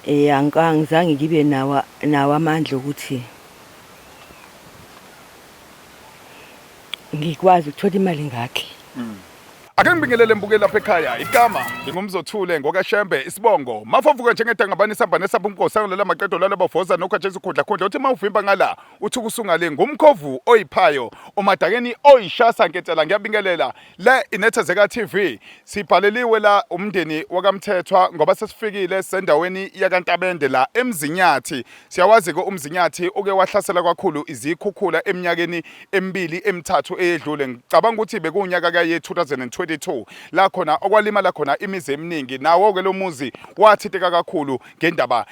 Angizange ngibe nawo amandla okuthi ngikwazi ukuthola imali ngakhe. Ake ngibingelele mbukeli lapha ekhaya. Igama ngingumzothule ngokaShembe isibongo. Mafovuka njengedangabani isamba nesamba umkhosi angilela maqedo lalo bafoza nokho Jesu khudla khudla uthi mawuvimba ngala uthi kusungale ngumkhovu oyiphayo umadakeni oyishasa nketela ngiyabingelela le inethezeka TV sibhaleliwe la umndeni wakaMthethwa ngoba sesifikile sendaweni yakaNtabende la eMzinyathi. Siyawazi ke uMzinyathi uke wahlasela kakhulu izikhukhula eminyakeni emibili emithathu eyedlule. Ngicabanga ukuthi bekuwunyaka kaye 2022 la khona okwalimala khona imizi eminingi. Nawo ke lo muzi wathinteka kakhulu ngendaba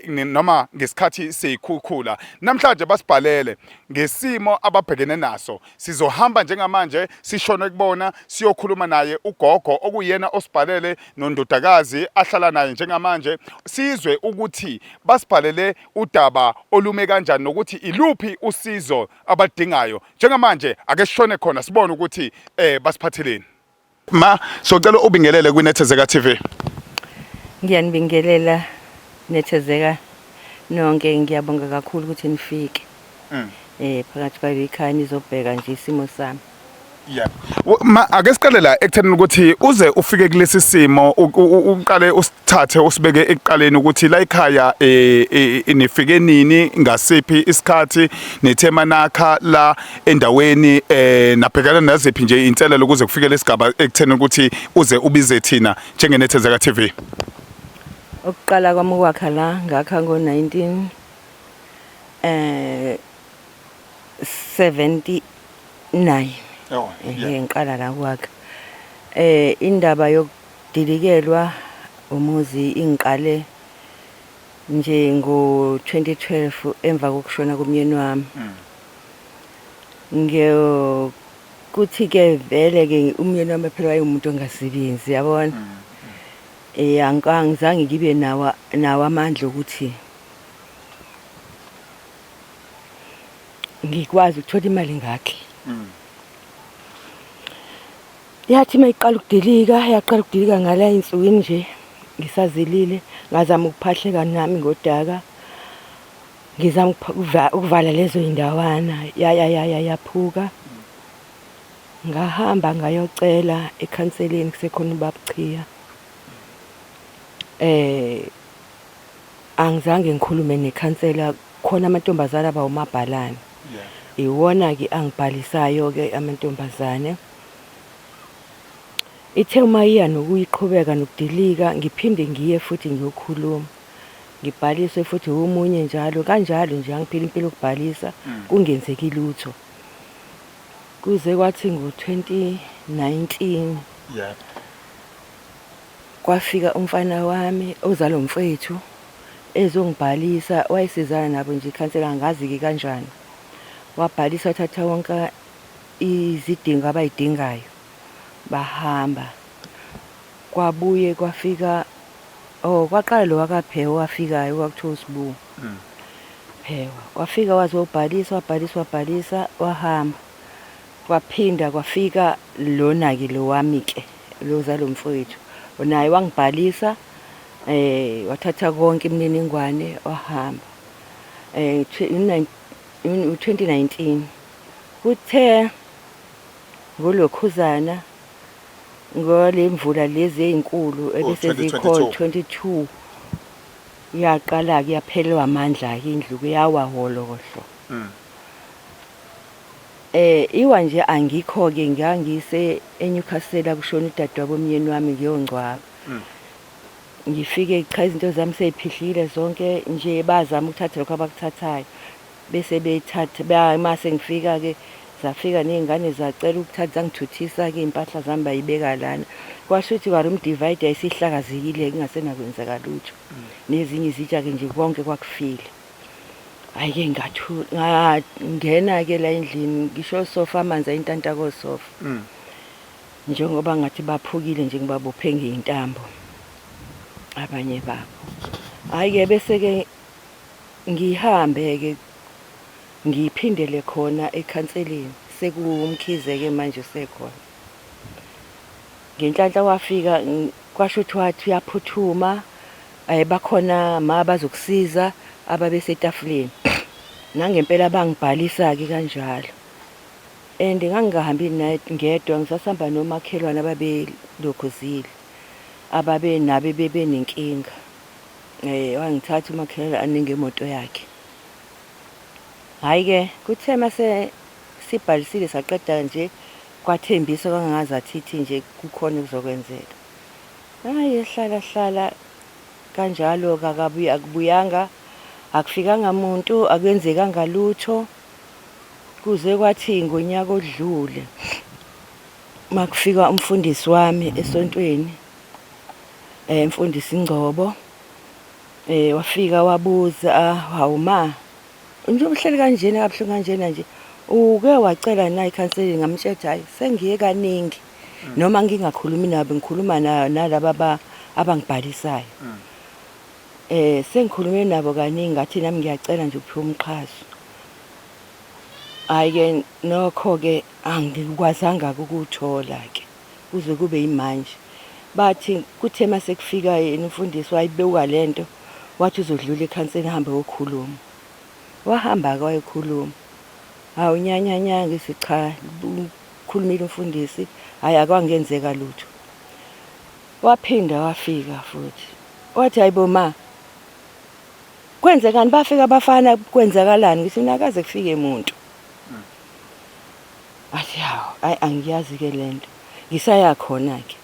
noma ngesikhathi seyikhukhula. Namhlanje basibhalele ngesimo ababhekene naso. Sizohamba njengamanje sishone kubona siyokhuluma naye ugogo okuyena osibhalele nondodakazi ahlala naye njengamanje sizwe ukuthi basibhalele udaba olume kanjani nokuthi iluphi usizo abalidingayo. Njengamanje ake sishone khona sibone ukuthi basiphatheleni. Ma, socela ubingelele kwiNethezeka TV. Ngiyanibingelela Nethezeka nonke, ngiyabonga kakhulu ukuthi nifike. Phakathi kwaleli khaya nizobheka nje isimo sami. Yeah. Ma, ake siqale la ekuthenini ukuthi uze ufike kulesi simo uqale usithathe usibeke ekuqaleni ukuthi la ekhaya nifike nini ngasiphi isikhathi nithema nakha la endaweni nabhekana naziphi nje inselelo ukuze kufike lesigaba ekutheni ukuthi uze ubize thina njengeNethezeka TV. Ukuqala kwami ukwakha la ngakha ngo 19 79. Oh, yeah. Ngiqala la ukwakha. Indaba yokudilikelwa umuzi ingiqale nje ngo 2012 emva kokushona komyeni wami. Ngekuthi ke vele ke umyeni wami phela wayewumuntu ongasebenzi yabona. Angizange ngibe nawo amandla ukuthi ngikwazi ukuthola imali ngakhe. Yathi mayiqala ukudilika, yaqala ukudilika ngala ensukwini nje ngisazilile, ngazama ukuphahleka nami ngodaka. Ngizama ukuvala lezo zindawana, ya ya ya ya yaphuka. Ngahamba ngayocela ekhanseleni kusekhona ubaba Chiya. Angizange ngikhulume nekhansela khona amantombazane abawumabhalane. Iwona ke angibhalisayo ke amantombazane. Ithe uma iya nokuyiqhubeka nokudilika ngiphinde ngiye futhi ngiyokhuluma. Ngibhaliswe futhi omunye njalo kanjalo nje angiphila impilo yokubhalisa kungenzeki lutho. Kuze kwathi ngo-2019 kwafika umfana wami ozalwa umfowethu ezongibhalisa, wayesizana nabo nje ikhansela angazi-ke kanjani. Wabhalisa wathatha wonke izidingo abayidingayo bahamba. Kwabuye kwafika oh kwaqala lo wakaPhewa owafikayo kwakuthiwa uSibu. Phewa wafika wazobhalisa wabhalisa wabhalisa wahamba. Kwaphinda kwafika lona-ke lo wami-ke lo zalo mfowethu naye wangibhalisa wathatha konke imininingwane wahamba. U-2019 kuthe ngolokhuzana ngale mvula lezi ezinkulu ebese zikhona 22 yaqala ke yaphelelwa amandla ke indlu kuyawa holokohlo. Iwa nje angikho ke ngangise eNewcastle kushona udadewabo omyeni wami ngiyongcwaba. Ngifike cha izinto zami seyiphihlile zonke nje bazama ukuthatha lokho abakuthathayo. Bese bethatha mase ngifika ke zafika nezingane zacela ukuthatha zangithuthisa ke impahla zami bayibeka lana. Kwasho ukuthi kwa room divider isihlakazekile kungasenakwenzeka lutho. Nezinye izitsha ke nje konke kwakufile. Hayi ke ngathula ngangena ke la endlini ngisho sofa amanzi ayintanta kosofa. Njengoba ngathi baphukile nje ngibabophe ngeyintambo abanye babo. Hayi ke bese ke ngihambe ke ngiphindele khona ekhanseleni sekuwumkhize ke manje usekhona. Ngenhlanhla wafika kwasho ukuthi wathi uyaphuthuma. Bakhona ma abazokusiza ababesetafuleni. Nangempela bangibhalisa-ke kanjalo. And ngangingahambi ngedwa, ngisasihamba nomakhelwane ababelokhuzile, ababe nabo bebenenkinga. Wangithatha umakhelwane ngemoto yakhe. Hhayi-ke kuthe mase sibhalisile saqeda nje kwathembisa kwangazathi nje kukhona okuzokwenzeka. Hhayi hlala hlala kanjalo-ke akubuyanga, akufikanga muntu, akwenzekanga lutho. Kuze kwathi ngonyaka odlule makufika umfundisi wami esontweni, Mfundisi Ngcobo, wafika wabuza, hawu ma, njengoba uhleli kanjena kabuhlungu kanjena nje, uke wacela na ikhanselingi? Ngamtshela ukuthi hhayi sengiye kaningi noma ngingakhulumi nabo, ngikhuluma nalaba abangibhalisayo. Sengikhulume nabo kaningi, ngathi nami ngiyacela nje ukuphiwa umxhaso. Hhayi-ke nokho-ke angikwazanga-ke ukuwuthola-ke kuze kube yimanje. Bathi kuthe mase kufika yena umfundisi wayibuka lento, wathi uzodlula ekhanseni ahambe ayokhuluma. Wahamba-ke wayokhuluma. Hawu nya nya nya, ngithi cha, ukhulumile umfundisi, hhayi akwangenzeka lutho. Waphinda wafika futhi wathi hayibo ma, kwenzekani? Bafika abafana, kwenzakalani? Ngithi mina akaze kufike muntu. Athi hawu, hayi angiyazi-ke le nto, ngisaya khona-ke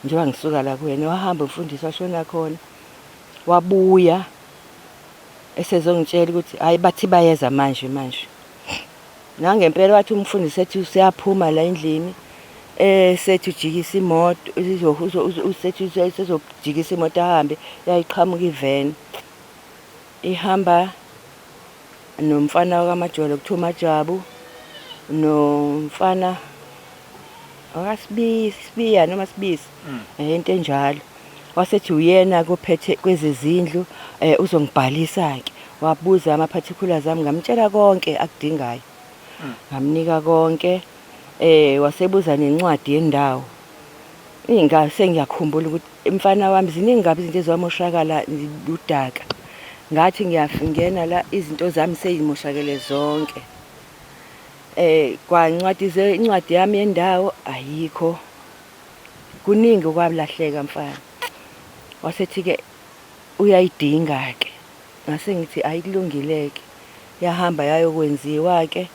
njengoba ngisuka la kuwena. Wahamba umfundisi washona khona, wabuya esezongitshela ukuthi hhayi bathi bayeza manje manje. Nangempela wathi umfundisi ethi useyaphuma la endlini, esethi ujikisa imoto, usethi usezojikisa imoto ahambe, yayiqhamuka iveni ihamba nomfana wakaMajola kuthiwa uMajabu, nomfana wakaSibiya noma Sibisi, into enjalo. Wasethi uyena kophethe kwezezindlu, uzongibhalisa-ke. Wabuza ama-particulars ami, ngamtshela konke akudingayo, ngamnika konke. Wasebuza nencwadi yendawo. Sengiyakhumbula ukuthi mfana wami ziningi kabi izinto ezamoshakala udaka. Ngathi ngiyangena la izinto zami seyimoshakele zonke. Kwancwadi incwadi yami yendawo ayikho. Kuningi okwalahleka mfana. Wasethi-ke uyayidinga-ke. Ngase ngithi ayikulungile-ke. Yahamba yayokwenziwa-ke.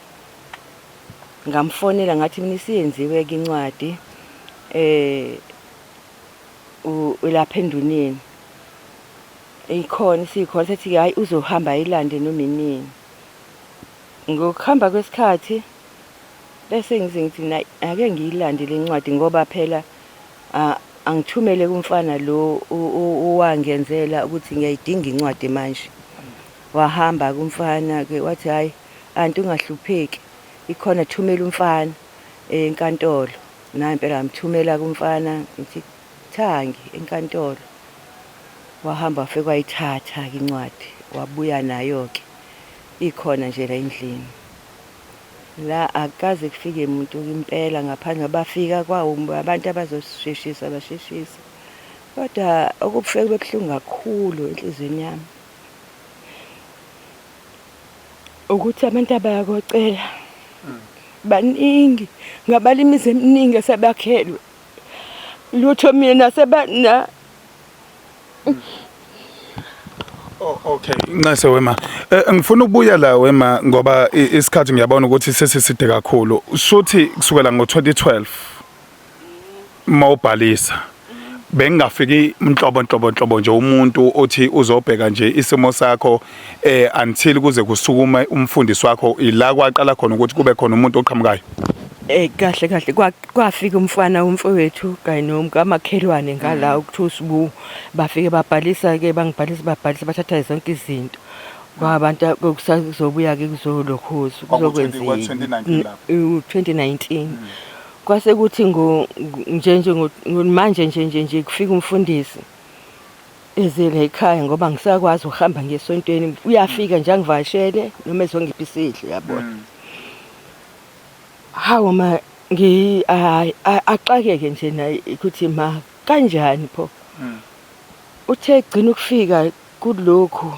Ngamfonela ngathi mina isiyenziwe-ke incwadi lapha enduneni. Ikhona isikhona, sethi-ke hhayi uzohamba ayilande noma inini. Ngokuhamba kwesikhathi bese ngize ngithi mina ake ngiyilande le ncwadi ngoba phela angithumele kumfana lo owangenzela ukuthi ngiyayidinga incwadi manje. Wahamba kumfana-ke wathi hhayi anti ungahlupheki ikhona, thumela umfana enkantolo. Nampela ngamthumela kumfana ngithi thangi enkantolo. Wahamba wafike wayithatha-ke incwadi wabuya nayo-ke, ikhona nje la endlini. La akukaze kufike muntu impela ngaphandle bafika kwawo abantu abazosisheshisa basheshisa. Kodwa okufike kube buhlungu kakhulu enhliziyweni yami ukuthi abantu abayakocela baningi, ngabala imizi eminingi esebakhelwe lutho mina sebana. Oh, okay, nxese wema. Ngifuna ukubuya la wema ngoba isikhathi ngiyabona ukuthi sesiside kakhulu. Shuthi kusukela ngo-2012 mawubhalisa bengingafiki nhlobo nhlobo nhlobo nje umuntu othi uzobheka nje isimo sakho until kuze kusukume umfundisi wakho, ila kwaqala khona ukuthi kube khona umuntu oqhamukayo. Kahle kahle kwafika umfana umfowethu kanye nomkamakhelwane ngala ukuthiwa uSibu, bafike babhalisa-ke, bangibhalisa babhalisa bathatha zonke izinto. Kwabantu kusazobuya-ke kuzolokhuza kuzokwenziwa u-2019. Kwase kuthi nje nje manje nje nje nje kufika umfundisi ezele ekhaya ngoba ngisakwazi ukuhamba ngiye esontweni, uyafika nje angivakashele noma ezongipha isidlo uyabona. Hawu ma axakeke nje naye ukuthi ma kanjani pho. Uthe egcina ukufika kulokhu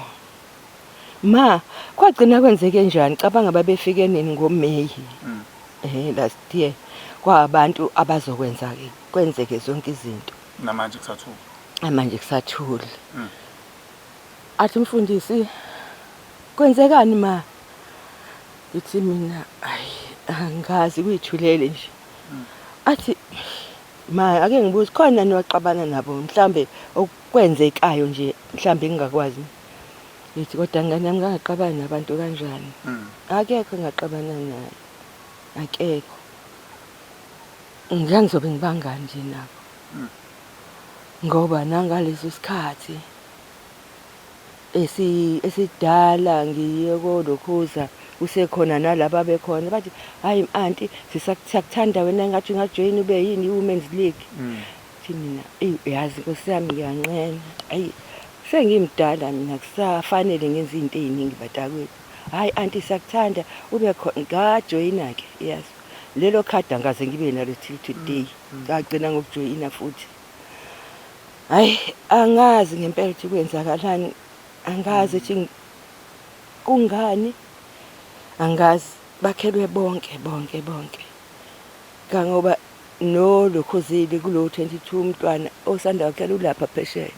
ma kwagcina kwenzeke njani cabanga babefike nini ngoMay last year kwabantu abazokwenza ke kwenzeke zonke izinto. Namanje kusathule. Manje kusathule. Athi umfundisi kwenzekani ma? Ngithi mina ayi angazi kuyithulele nje. Athi ma ake ngibuze khona niwaxabana nabo mhlambe okwenzekayo nje mhlambe ngingakwazi. Ngithi kodwa ngane yami ngangaxabani nabantu kanjani? Akekho engaxabana naye. Akekho. Ngangizobe ngibangani nje nabo. Ngoba nangaleso sikhathi esidala ngiye kolokhuza kusekhona nalaba bekhona bathi hayi anti siyakuthanda wena ngathi ungajoyina ube yini i-women's league. Thi mina eyi yazi nkosi yami ngiyanqena ayi sengimdala mina kusafanele ngenze izinto ey'ningi batakwethu. Hhayi anti siyakuthanda ube khona ngajoyina-ke yazi. Lelo khadi angikaze ngibe nalo till today. Ngagcina ngokujoyina futhi. Hhayi angazi ngempela ukuthi kwenzakalani, angazi ukuthi kungani, angazi. Bakhelwe bonke bonke bonke. Kangoba nolokhuzile kulo 22 umntwana osanda wakhela ulapha phesheya.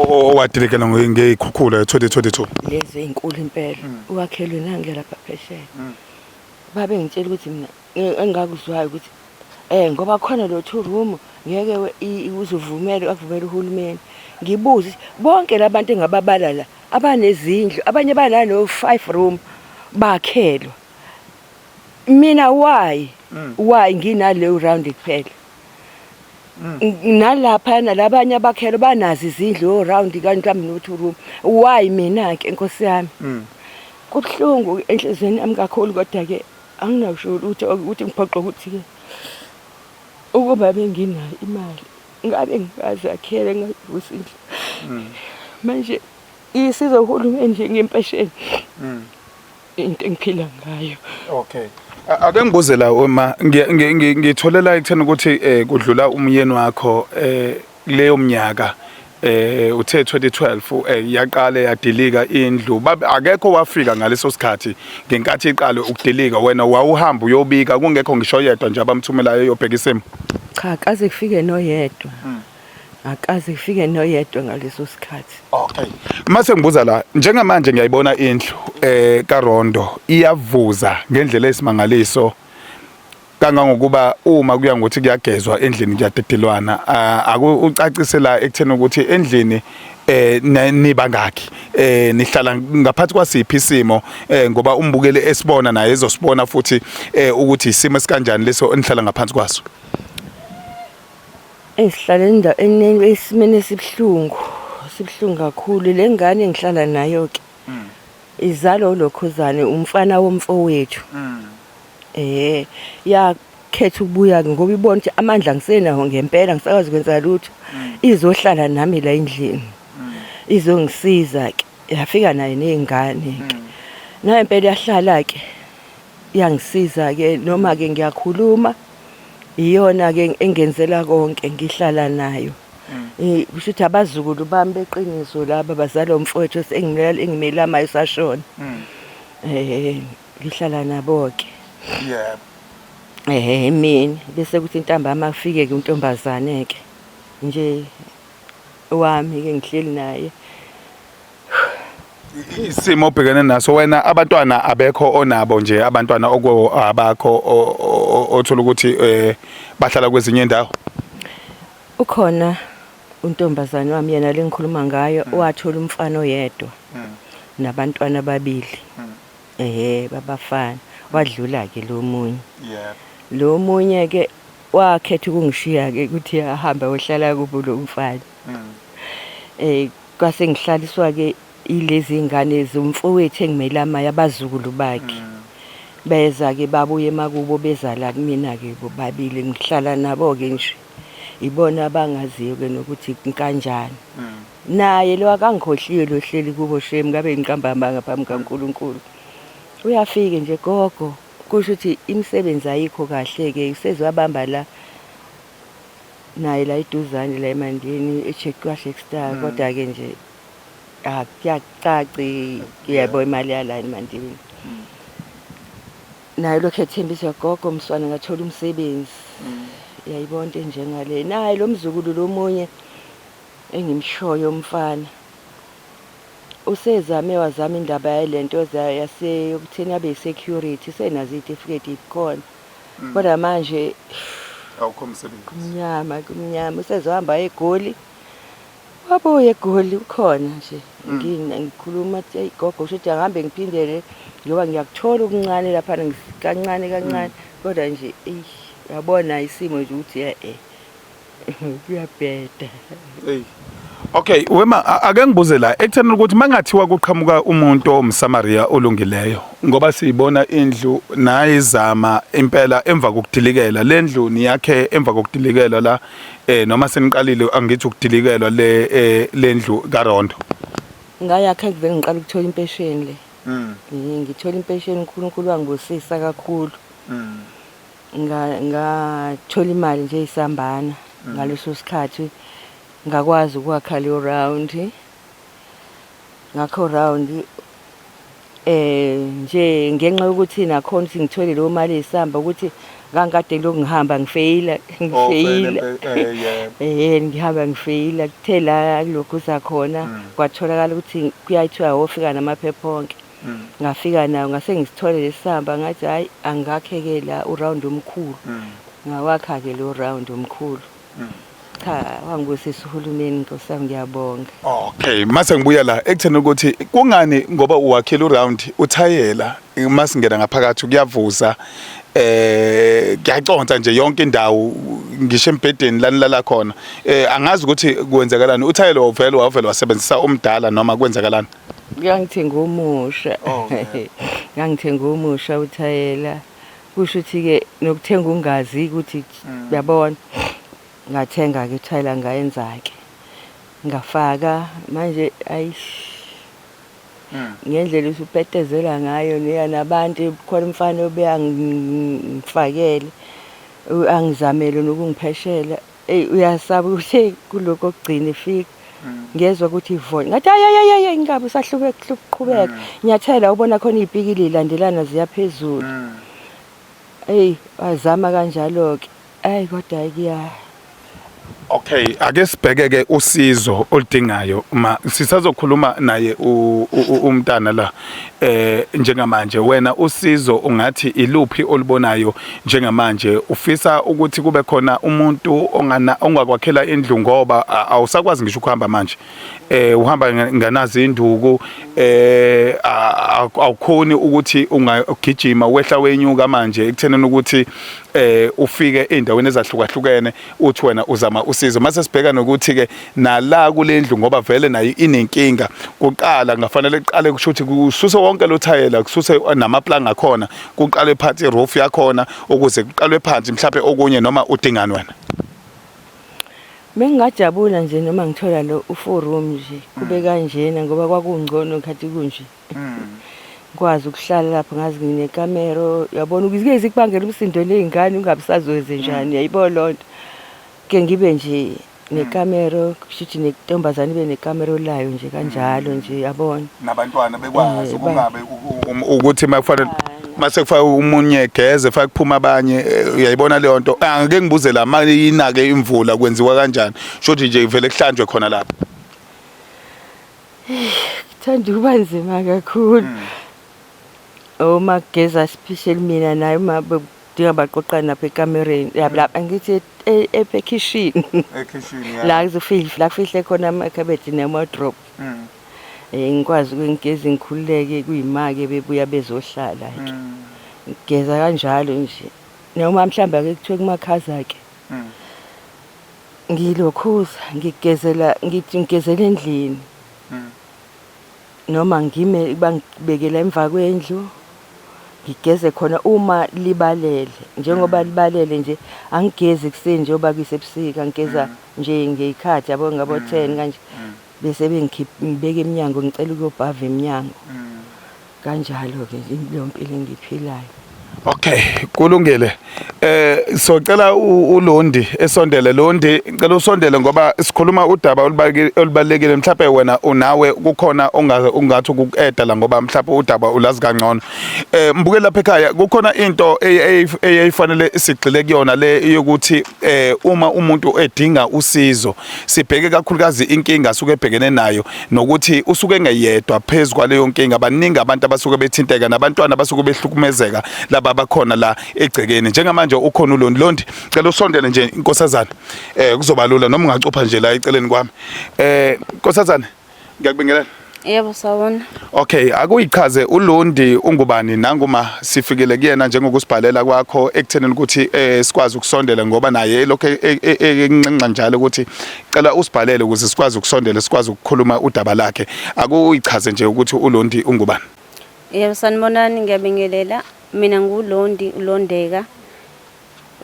Owadilikela ngey'khukhula 2022. Lezi ey'nkulu impela. Wakhelwe nange lapha phesheya. Babe ngitshela ukuthi mina engakuzwayo ukuthi ngoba khona lo two room ngeke uzuvumele akuvumele uhulumeni. Ngibuze bonke labantu engababala la abanezindlu abanye banano 5 room bakhelwa. Mina why? Why nginaleyo round kuphela? Nalapha nalabanye abakhelwa banazo izindlu o round kanti mhlawumbe no two room. Why mina ke Nkosi yami? Kubuhlungu enhliziyweni yami kakhulu kodwa ke anginasho lutho ukuthi ngiphoqe ukuthi ke ukuba benginayo imali ngabe ngingazakhela ngayivusa indlu. Manje isizo uhulumeni nje ngempesheni. Into engiphila ngayo. Okay. Ake ngibuze la uma ngitholela ekutheni ukuthi kudlula umyeni wakho leyo minyaka uthe 2012 yaqale yadilika indlu akekho wafika ngaleso sikhathi ngenkathi iqale ukudilika wena wawuhamba uyobika kungekho ngisho yedwa nje abamthumelayo eyobheka isimo. Cha kaze kufike noyedwa. Akaze kufike noyedwa ngaleso sikhathi. Okay. Mase ngibuza la njengamanje ngiyayibona indlu kaRondo iyavuza ngendlela esimangaliso kangangokuba uma kuya ngokuthi kuyagezwa endlini kuyadedelwana akucacise la ekutheni ukuthi endlini nibangaki nihlala ngaphathi kwasiphi isimo ngoba umbukeli esibona naye ezosibona futhi ukuthi isimo esikanjani leso enihlala ngaphansi kwaso. Engihlala esimeni esibuhlungu, sibuhlungu kakhulu. Le ngane engihlala nayo-ke izalwa ulokhuzane umfana womfowethu. Yakhetha ukubuya-ke ngoba ibona ukuthi amandla angisenawo ngempela angisakwazi kwenza lutho. Izohlala nami la endlini. Izongisiza-ke. Yafika nayo ney'ngane-ke. Nayo impela yahlala-ke yangisiza-ke noma-ke ngiyakhuluma iyona ke engenzela konke ngihlala nayo. Kusho ukuthi abazukulu bami beqiniso laba bazalwa umfowethu engimela engimelamayo sashona. Ngihlala nabo ke. Yebo. Emini bese kuthi ntambama kufike ke untombazane ke nje wami ke ngihleli naye. Isimo obhekene naso wena abantwana abekho onabo nje abantwana oko abakho othola ukuthi bahlala kwezinye indawo. Ukhona untombazane wami yena lengikhuluma ngayo wathola umfana oyedwa nabantwana ababili. Babafana wadlula ke lo munye. Yebo. Lo munye ke wakhetha ukungishiya ke ukuthi ahambe ayohlala kubo lo mfana. Kwase ngihlaliswa ke ilezi ngane zomfowethu engimelamayo abazukulu bakhe. Beza ke babuye emakubo beza la kumina ke bobabili ngihlala nabo ke nje. Ibona abangaziyo ke nokuthi kanjani. Naye lo akangikhohliwe lo hleli kubo shame ngabe ngiqamba amanga phambi kaNkulunkulu. Uyafika nje gogo kusho ukuthi imisebenzi ayikho kahle ke usezwabamba la. Naye la eduzane la eMandeni eCheck kwaShakestar, kodwa-ke nje akuyacaci yebo imali yala eMandeni. Naye lokhu ethembisa gogo mswana ngathola umsebenzi. Uyayibona into enjengale. Naye lo mzukulu lo munye engimshoyo umfana usezame wazama indaba yalento yase yokutheni abe security, senazo izitifiketi ikhona. Kodwa manje awukho umsebenzi. Kumnyama, kumnyama. Usezohamba eGoli. Wabuya eGoli ukhona nje. Ngikhuluma athi hey gogo, usho ukuthi angihambe ngiphindele ngoba ngiyakuthola okuncane lapha kancane kancane, kodwa nje eish uyabona isimo nje ukuthi eh kuyabheda. Hey. Okay, wema ake ngibuze la ekutheni ukuthi mangathiwa kuqhamuka umuntu omSamaria olungileyo, ngoba siyibona indlu nayizama impela emva kokudilikela lendlu niyakhe, emva kokudilikelwa la noma seniqalile angithi ukudilikelwa le lendlu kaRondo? Ngayakha kuvele ngiqala ukuthola impesheni le. Ngithola impesheni, uNkulunkulu wangibusisa kakhulu. Ngathola imali nje isambana ngaleso sikhathi, ngakwazi ukwakha leyo round. Ngakho round nje ngenxa yokuthi nakhona ukuthi ngithole leyo mali eyisamba, ukuthi ngangikade lokhu ngihamba ngifeyila ngifeyila. Ngihamba ngifeyila, kuthe la kulokhu sakhona kwatholakala ukuthi kuyathiwa wofika namaphepha onke. Ngafika nawo, ngase ngisithole lesamba, ngathi hayi angakhe-ke la uround omkhulu. Ngawakha-ke lo round omkhulu. Cha, wangibusisa uhulumeni, Nkosi yami, ngiyabonga. Okay, mase ngibuya la ekutheni ukuthi kungani, ngoba uwakhile uround, uthayela masingena ngaphakathi kuyavuza, kuyaconsa nje yonke indawo, ngisho embhedeni la nilala khona. Angazi ukuthi kwenzakalani, uthayela wavela wasebenzisa umdala noma kwenzakalani? Ngangithenga omusha. Ngangithenga omusha uthayela. Kusho ukuthi-ke nokuthenga ungazi ukuthi uyabona. Ngathenga-ke uthayela, ngayenza-ke. Ngafaka manje, ayish. Ngendlela usupetezela ngayo niya nabantu, khona umfana obeyangifakele angizamele nokungipheshela. Ey uyasaba ukuthi hey kuloko okugcina ifika. Ngezwa ukuthi ivona. Ngathi ay ay ay ay ingabe usahlubeka uqhubeka. Nyathela ubona khona izipikili ilandelana ziya phezulu. Ey wazama kanjalo ke. Ay kodwa kuya. Okay, ake sibheke ke usizo oludingayo ma sisazokhuluma naye umntana la. Njengamanje wena usizo ungathi iluphi olubonayo njengamanje? Ufisa ukuthi kube khona umuntu ongana ongakwakhela indlu, ngoba awusakwazi ngisho ukuhamba manje, uhamba nganazi induku, awukhoni ukuthi ungagijima wehla wenyuka manje ekuthenini ukuthi ufike ey'ndaweni ezahlukahlukene. Uthi wena uzama usizo, mase sibheka nokuthi ke nala kulendlu, ngoba vele nayo inenkinga, kuqala ngafanele kuqale kusho ukuthi kususe wonke lo thayela, kususe namaplanga akhona, kuqale phansi iroof yakhona, ukuze kuqalwe phansi mhlawumbe okunye, noma udingani wena? Bengingajabula nje noma ngithola lo u-four room nje, kube kanjena, ngoba kwakungcono ngikhathi kunje. Ngikwazi ukuhlala lapho ngazi nginekamero, uyabona ukuthi zikubangela umsindo ney'ngane ungabe usazwenze njani, uyayibona loo nto. Ke ngibe nje nekamero, kusho ukuthi nentombazane ibe nekamero layo nje kanjalo nje, yabona. Nabantwana bekwazi ukungabe ukuthi makufanele mase kufaka umunye geze faka kuphuma abanye, uyayibona leyo nto. Angeke ngibuze la, mayinake imvula kwenziwa kanjani? Shothi nje vele kuhlanjwe khona lapho. Kuthanda ukuba nzima kakhulu. Uma kugeza especially mina naye, uma bedinga baqoqane lapha ekamereni lapha, angithi ekhishini. Ekhishini. La kuzofihle la kufihle khona amakhabethe nama-wardrobe. Ngikwazi ukungigeza ngikhululeke, kuyima-ke bebuya bezohlala-ke. Ngigeza kanjalo nje. Noma mhlawumbe ake kuthiwe kumakhaza-ke. Ngilokhuza ngigezela, ngithi ngigezela endlini. Noma ngime bangibekela emva kwendlu ngigeze khona uma libalele, njengoba libalele nje angigezi ekuseni njengoba kusebusika, ngigeza nje ngey'khathi yabo ngabo 10 kanje, bese bengibeka emnyango, ngicela ukuyobhava emnyango. Kanjalo-ke leyo mpilo engiyiphilayo. Okay, kulungile. Socela uLondi esondele. Londi, ngicela usondele ngoba sikhuluma udaba olubalekile mhlawumbe wena unawe kukhona ongathi ukuqeda la ngoba mhlawumbe udaba ulazi kangcono. Mbuke lapha ekhaya kukhona into eyayifanele sigxile kuyona le yokuthi uma umuntu edinga usizo sibheke kakhulukazi inkinga asuke ebhekene nayo nokuthi usuke engeyedwa phezu kwaleyo nkinga. Baningi abantu abasuke bethinteka nabantwana abasuke behlukumezeka laba bakhona la egcekeni. Njengamanje ukhona uLondi. Londi, cela usondele nje inkosazana, kuzoba lula noma ungacupha nje la eceleni kwami. Nkosazana, ngiyakubingelela. Yebo, sawubona. Okay, akuyichaze uLondi ungubani nanguma sifikile kuyena njengokusibhalela kwakho ekuthenini ukuthi sikwazi ukusondela ngoba naye elokhu enxenxa njalo ukuthi cela usibhalele ukuze sikwazi ukusondela, sikwazi ukukhuluma udaba lakhe. Akuyichaze nje ukuthi uLondi ungubani. Yebo, sanibonani, ngiyabingelela. Mina nguLondi, uLondeka.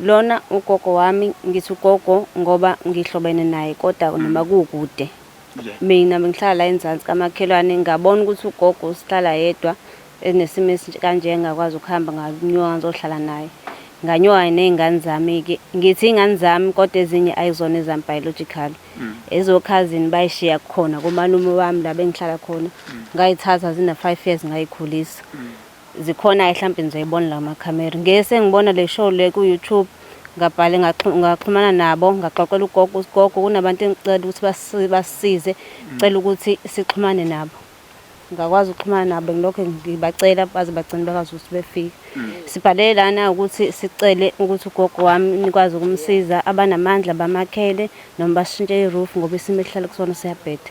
Lona ugogo wami, ngithi ugogo ngoba ngihlobene naye kodwa noma kukude. Mina bengihlala la enzansi kamakhelwane, ngabona ukuthi ugogo usihlala yedwa enesimo esikanje, engakwazi ukuhamba, nganyuka ngizohlala naye. Nganyuka ney'ngane zami-ke, ngithi iy'ngane zami kodwa ezinye ayizona ezami biological. Ezokhazini bayishiya khona komalume wami la bengihlala khona. Ngayithatha zina-5 years, ngayikhulisa. Zikhona hlampe nizoyibona la makhamera. Ngeke sengibona le show le ku-YouTube, ngabhale, ngaxhumana nabo, ngaxoxela ugogo ukuthi gogo kunabantu engicela ukuthi basisize, cela ukuthi sixhumane nabo. Ngakwazi ukuxhumana nabo, ngilokhu ngibacela baze bagcine bakwazi ukuthi befike. Sibhalele lana ukuthi sicele ukuthi ugogo wami nikwazi ukumsiza, abanamandla bamakhele noma bashintshe i-roof ngoba isimo esihlala kusona siyabheda.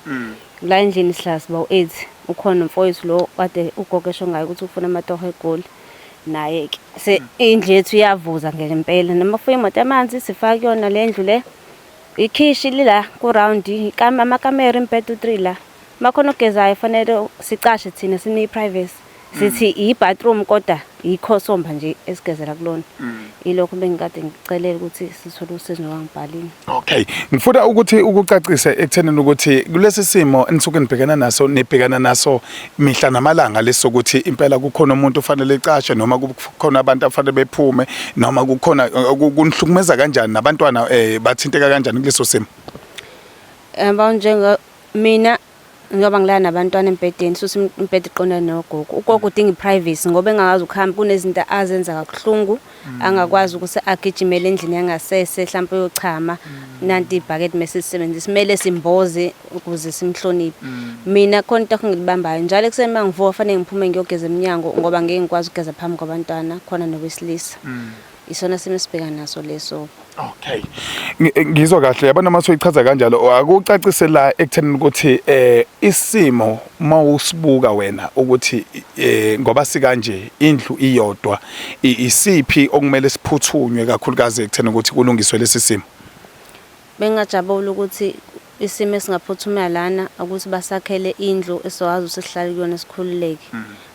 La endlini sihlala siba u-8, ukhona umfowethu lo kade ugogo esho ngaye ukuthi ufuna amatoho eGoli. Naye-ke se indlu yethu iyavuza ngempela, noma kufika imoto yamanzi sifaka kuyona le ndlu le. Ikhishi lila ku-round, amakamero, imibhede u-3 la. Makhona ogezayo fanele sicashe thina sinike i-privacy. Sithi i-bathroom kodwa yikhosomba nje esigezela kulona. Ilokho bengikade ngicelela ukuthi sithole usizo ngoba ngibhalile. Okay, ngifuna ukuthi ukucacise ekuthenini ukuthi kulesi simo enisuke nibhekana naso, nibhekana naso mihla namalanga lesokuthi impela kukhona umuntu ofanele ecashe noma kukhona abantu afanele bephume noma kukhona kunihlukumeza kanjani nabantwana bathinteka kanjani kuleso simo? Yabo, njengo mina njengoba ngilala nabantwana embhedeni, susa umbhede iqondane nogogo. Ugogo udinga i-privacy ngoba engakwazi ukuhamba, kunezinto azenza kabuhlungu, angakwazi ukuthi agijimele endlini yangasese mhlawumbe uyochama. Nanti ibhakede mase sisebenzisa, kumele simboze ukuze simhloniphe. Mina khona into engilibambayo njalo ekuseni uma ngivuka, fanele ngiphume ngiyogeza eminyango ngoba ngeke ngikwazi ukugeza phambi kwabantwana khona nowesilisa. Isona simo esibhekana naso leso. Okay. Ngizwa kahle, yabona uma usuyichaza kanjalo akucacise la ekuthenini ukuthi isimo mawusibuka wena ukuthi ngoba sikanje indlu iyodwa, isiphi okumele siphuthunywe kakhulukazi ekutheni ukuthi kulungiswe lesi simo? Bengingajabula ukuthi isimo esingaphuthuma lana ukuthi basakhele indlu esizokwazi ukuthi sihlale kuyona sikhululeke.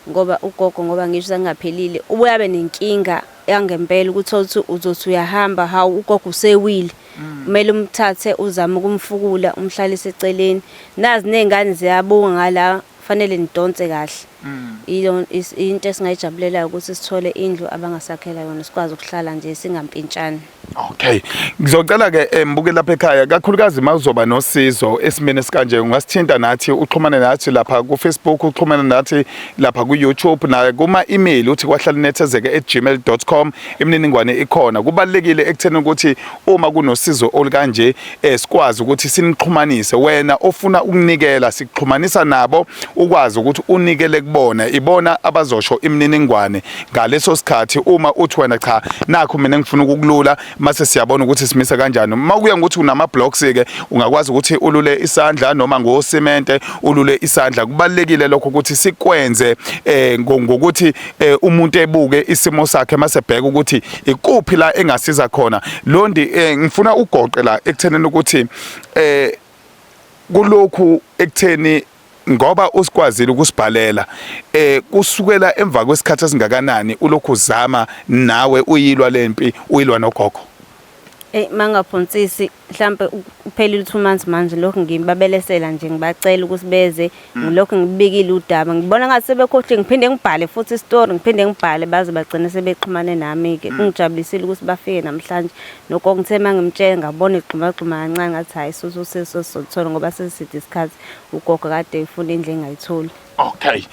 Ngoba ugogo, ngoba ngisho sengingaphelile, ubuye abe nenkinga yangempela ukuthi uthi uzothi uyahamba, hawu, ugogo usewile. Kumele umthathe uzame ukumfukula umhlalise eceleni. Nazi ney'ngane ziyabuka ngala, fanele nidonse kahle. Into esingayijabulelayo ukuthi sithole indlu abangasakhela yona, sikwazi ukuhlala nje singampintshani. Okay. Ngizocela ke mbuke lapha ekhaya kakhulukazi mawuzoba nosizo esimeni esikanje, ungasithinta nathi, uxhumane nathi lapha ku Facebook, uxhumane nathi lapha ku YouTube na kuma email uthi kwahlalinethezeke@gmail.com. Imininingwane ikhona. Kubalekile ekutheni ukuthi uma kunosizo olukanje sikwazi ukuthi sinixhumanise. Wena ofuna ukunikela sikuxhumanisa nabo, ukwazi ukuthi unikele kubona, ibona abazosho imininingwane ngaleso sikhathi. Uma uthi wena cha, nakho mina ngifuna ukukulula, mase siyabona ukuthi simise kanjani. Uma kuya ngokuthi unama blocks ke, ungakwazi ukuthi ulule isandla noma ngosimente ulule isandla. Kubalekile lokho ukuthi sikwenze ngokuthi umuntu ebuke isimo sakhe mase bheka ukuthi ikuphi la engasiza khona. Londi, ngifuna ugoqe la ekuthenini ukuthi kulokhu ekutheni ngoba usikwazile ukusibhalela, kusukela emva kwesikhathi esingakanani ulokhu uzama nawe uyilwa lempi, uyilwa nogogo? Eyi mangaphonsisi mhlampe kuphelile u-2 months manje lokhu ngibabelesela nje ngibacela ukuthi beze ngilokhu ngibikile udaba ngibona ngathi sebekhohliwe ngiphinde ngibhale futhi isitori ngiphinde ngibhale baze bagcine sebexhumane nami-ke. Kungijabulisile ukuthi bafike namhlanje nogogo ngithe uma ngimtshela ngabona egxumagxuma kancane ngathi hhayi suthi usizo sizoluthola ngoba seside isikhathi ugogo kade efuna indlu engayitholi. Okay.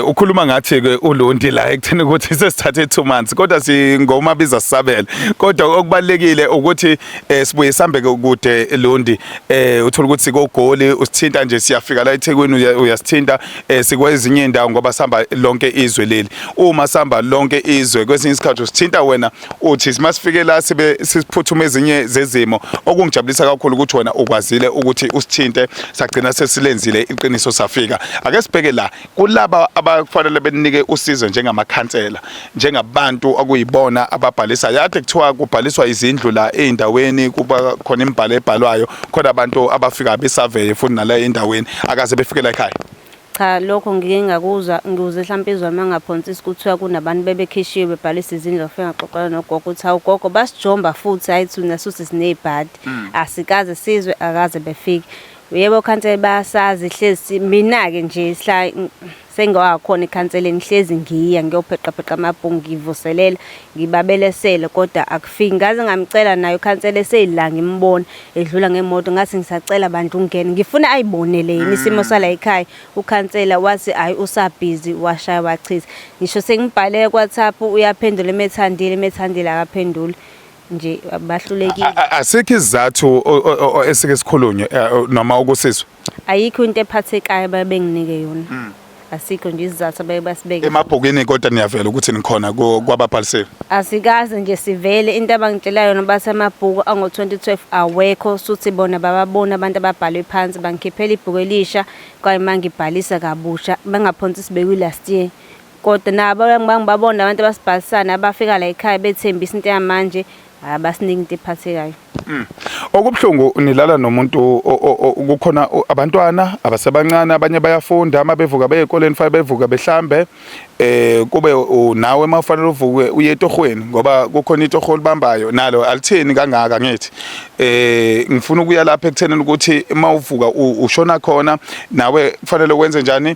Ukhuluma ngathi ke uLondi la ekutheni ukuthi sesithathe 2 months kodwa singoma biza sisabele. Kodwa okubalekile ukuthi sibuye sambe ke kude Londi uthola ukuthi sikogoli usithinta nje siyafika la eThekwini uyasithinta sikwezinye indawo ngoba sihamba lonke izwe leli. Uma sihamba lonke izwe kwesinye isikhathi usithinta wena uthi masifike la sibe sisiphuthuma ezinye zezimo okungijabulisa kakhulu ukuthi wena ukwazile ukuthi usithinte sagcina sesilenzile iqiniso safika ake sibheke la kulaba abafanele benike usizo njengamakhansela njengabantu okuyibona ababhalisa yade kuthiwa kubhaliswa izindlu la ezindaweni kuba khona imibhalo ebhalwayo khona abantu abafika besaveye futhi nala endaweni akaze befike la ekhaya. Cha lokho ngike ngakuzwa ngikuze hlampe izwa mangaphonsisi kuthiwa kunabantu bebekhishiwe bebhalisa izindlu ngafike ngaxoxela nogogo ukuthi hawu gogo basijomba futhi hayi thina suthi sinezibhadi asikaze sizwe akaze befike yebo khansela bayasazi hlezi mina-ke nje sihla sengiwakhona ekhanseleni hlezi ngiya ngiyopheqapheqa amabhungu ngivuselela ngibabelesele kodwa akufiki ngaze ngamcela naye ukhansela eseyila ngimbona edlula ngemoto ngathi ngisacela bandla ungene ngifuna ayibonele yini isimo sala ekhaya ukhansela wathi hayi usabhizi washaya wachitha ngisho sengibhale ku-WhatsApp uyaphendula emethandile emethandile akaphenduli nje bahlulekile. Asikho isizathu esike sikhulunywe noma ukusizwa. Ayikho into ephathekayo abaye benginike yona. Asikho nje isizathu abaye basibeke. Emabhukwini kodwa niyavela ukuthi nikhona kwababhalisile. Asikaze nje sivele into abangitshela yona bathi amabhuku ango-2012 awekho suthi bona bababona abantu ababhalwe phansi bangikhiphela ibhuku elisha kwaye mangibhalisa kabusha bangaphonsi sibekwe last year kodwa nabo bangibabona abantu abasibhalisana abafika la ekhaya bethembisa into yamanje abasinika into ephathekayo. Okubuhlungu nilala nomuntu kukhona abantwana abasebancane abanye bayafunda uma bevuka beye ezikoleni fanele bevuka behlambe kube nawe uma ufanele uvuke uye etohweni ngoba kukhona itoho olibambayo nalo alitheni kangaka ngithi ngifuna ukuya lapha ekuthenini ukuthi uma uvuka ushona khona nawe kufanele wenze njani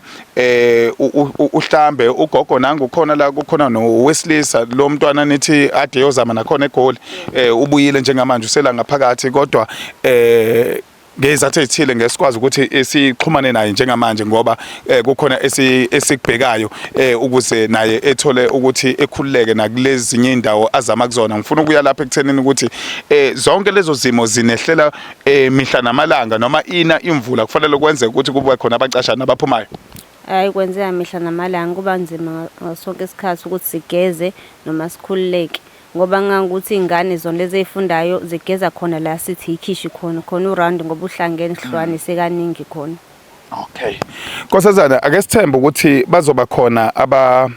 uhlambe ugogo nangu khona la kukhona nowesilisa lo mntwana nithi ade yozama nakhona eGoli ubuyile njengamanje usela ngaphakathi kodwa ngezathu ezithile ngesikwazi ukuthi sixhumane naye njengamanje ngoba kukhona esikubhekayo ukuze naye ethole ukuthi ekhululeke nakulezinye indawo azama kuzona. Ngifuna ukuya lapha ekuthenini ukuthi zonke lezo zimo zinehlela mihla namalanga noma ina imvula kufanele kwenzeke ukuthi kube khona abacashana abaphumayo. Hhayi kwenzeka mihla namalanga kuba nzima sonke isikhathi ukuthi sigeze noma sikhululeke ngoba ngangokuthi iy'ngane zona lezi ey'fundayo zigeza khona la sithi yikhishi khona khona urawundi ngoba uhlangene sihlukanise kaningi khona. Okay. Nkosazana ake sithembe ukuthi bazoba khona aba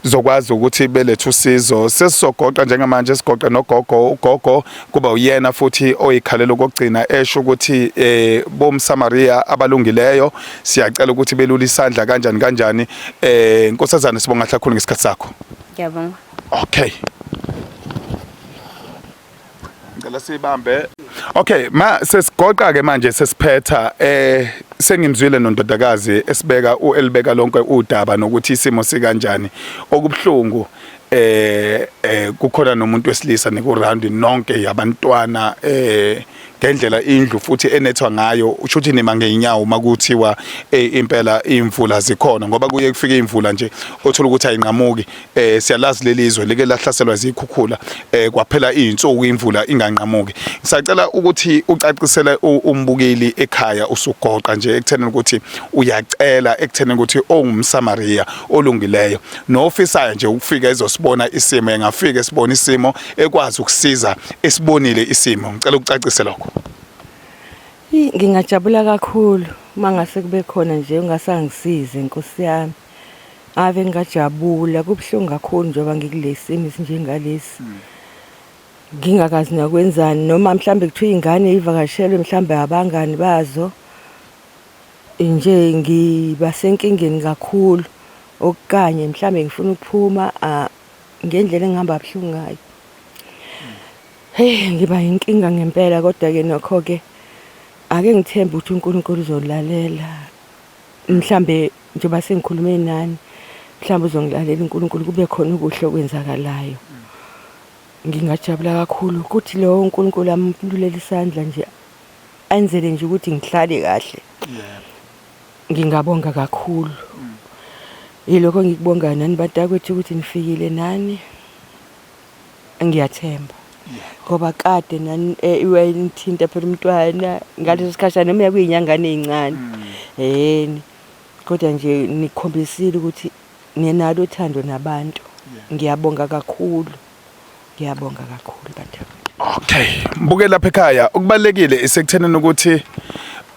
zokwazi ukuthi belethe usizo sesizogoqa njengamanje sigoqe nogogo ugogo kuba uyena futhi oyikhalela okugcina esho ukuthi bomSamaria abalungileyo siyacela ukuthi belule isandla kanjani kanjani nkosazana sibonga kakhulu ngesikhathi sakho. Ngiyabonga. Okay. Ngicela sibambe. Okay, ma sesigoqa ke manje sesiphetha sengimzwile nondodakazi esibeka uelibeka lonke udaba nokuthi isimo sikanjani. Okubuhlungu kukhona nomuntu wesilisa niku round nonke yabantwana ngendlela indlu futhi enethwa ngayo usho ukuthi nima ngeenyawo makuthiwa impela imvula zikhona ngoba kuye kufike imvula nje othola ukuthi ayinqamuki siyalazi leli zwe like lahlaselwa zikhukhula kwaphela izinsuku imvula inganqamuki. Ngisacela ukuthi ucacisele umbukeli ekhaya usugoqa nje ekutheni ukuthi uyacela ekutheni ukuthi ongumSamaria olungileyo nofisayo nje ukufika ezosibona isimo engafika esibona isimo ekwazi ukusiza esibonile isimo. Ngicela ukucacise lokho. Ngingajabula kakhulu uma ngase kube khona nje ungasangisize Nkosi yami. Ave ngingajabula kubuhlungu kakhulu njengoba ngikulesi simo esinjengalesi. Ngingakazi nakwenzani noma mhlambe kuthiwa iy'ngane ivakashelwe mhlambe abangani bazo. Nje ngiba senkingeni kakhulu okanye mhlambe ngifuna ukuphuma ngendlela engihamba kabuhlungu ngayo. Hey ngiba inkinga ngempela kodwa ke nokho ke ake ngithembe ukuthi uNkulunkulu uzolalela. Mhlambe njengoba sengikhulume nani mhlambe uzongilalela uNkulunkulu kube khona okuhle okwenzakalayo. Ngingajabula kakhulu ukuthi lowo uNkulunkulu amlulela isandla nje enzele nje ukuthi ngihlale kahle. Ngingabonga kakhulu. Yilokho engikubongayo nani bantakwethu ukuthi nifikile nani. Ngiyathemba. Ngoba kade nani eh, nithinta phela umntwana ngaleso sikhashana noma kuyinyangane ezincane. Yeni. Kodwa nje nikhombisile ukuthi ninalo uthando nabantu. Ngiyabonga kakhulu. Ngiyabonga kakhulu bantu. Okay, mbuke lapha ekhaya okubalekile isekuthenini ukuthi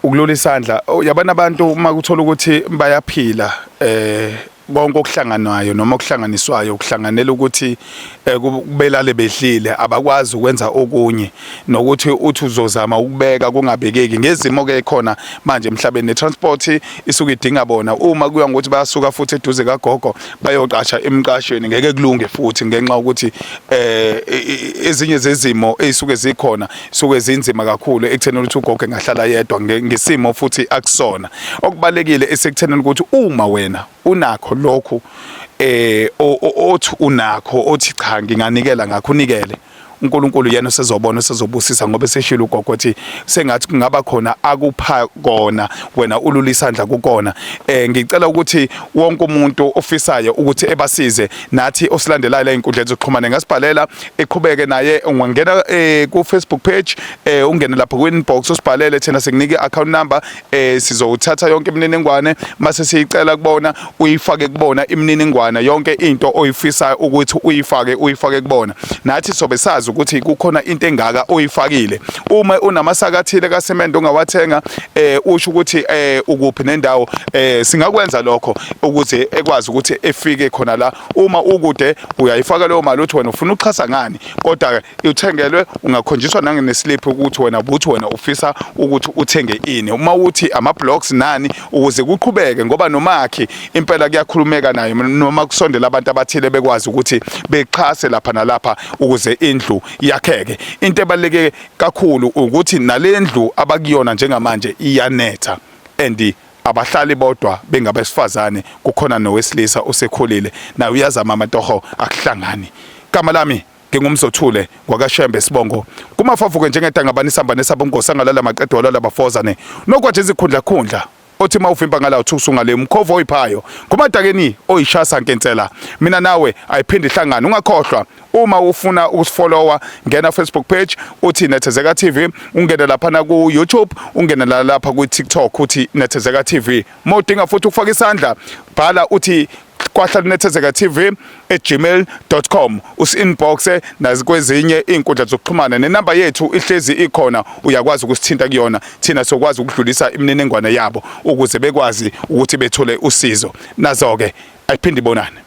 ukulula isandla. Oh, yabona abantu uma kuthola ukuthi bayaphila eh konke okuhlanganwayo noma okuhlanganiswayo kuhlanganela ukuthi eh, kubelale bedlile abakwazi ukwenza okunye nokuthi uthi uzozama ukubeka kungabekeki ngezimo ke khona manje emhlabeni netransport isuke idinga bona uma kuya ngokuthi bayasuka futhi eduze kagogo bayoqasha emqashweni ngeke kulunge futhi ngenxa ukuthi eh ezinye zezimo ezisuke zikhona suke zinzima kakhulu ekutheni ukuthi ugogo engahlala yedwa ngesimo futhi akusona okubalekile esekutheni ukuthi uma wena unakho lokhu eh othi unakho othi cha nginganikela ngakho unikele uNkulunkulu yena usezobona usezobusisa ngoba eseshilo ugogo ukuthi sengathi kungaba khona akupha kona wena ulula isandla kukona eh ngicela ukuthi wonke umuntu ofisayo ukuthi ebasize nathi osilandelayo la inkundleni zokuxhumana ngasibhalela eqhubeke naye ungangena eh, ku Facebook page eh ungene lapho ku inbox usibhalele thina sikunike account number eh sizowuthatha yonke imininingwane mase siyicela kubona uyifake kubona imininingwane yonke into oyifisayo ukuthi uyifake uyifake kubona nathi sobe sazi ukuthi kukhona into engaka oyifakile uma unamasaka athile kasemende ongawathenga eh usho ukuthi eh ukuphi nendawo eh singakwenza lokho ukuze ekwazi ukuthi efike khona la uma ukude uyayifaka leyo mali uthi wena ufuna ukuxhasa ngani kodwa uthengelwe ungakhonjiswa nangeneslip ukuthi wena buthi wena ufisa ukuthi uthenge ini uma uthi ama blocks nani ukuze kuqhubeke ngoba nomakhi impela kuyakhulumeka naye noma kusondela abantu abathile bekwazi ukuthi bexhase lapha nalapha ukuze indlu yakheke into ebaluleke kakhulu ukuthi nalendlu abakuyona njengamanje iyanetha and abahlali bodwa bengabesifazane kukhona nowesilisa osekhulile naye uyazama amatoho akuhlangani gama lami ngingumzothule ngwakashembe sibongo kumafavuke njengedangabani isamba nesaba umgosi angalala maqedwa walala bafozane nokwaje izikhundla khundla othi uma uvimba ngala uthusa ungale umkhovu oyiphayo ngumadakeni oyishasa nkensela mina nawe ayiphinde ihlangane ungakhohlwa uma ufuna ukusifollowa ngena Facebook page uthi Nethezeka TV ungene lapha na ku YouTube ungene lapha ku TikTok uthi Nethezeka TV uma udinga futhi ukufaka isandla bhala uthi kwahlalunethezeka TV @gmail.com usi-inboxe nakwezinye iy'nkundla zokuxhumana nenamba yethu ihlezi ikhona uyakwazi ukusithinta kuyona thina sokwazi ukudlulisa imininingwane yabo ukuze bekwazi ukuthi bethole usizo nazo-ke ayiphinde ibonane.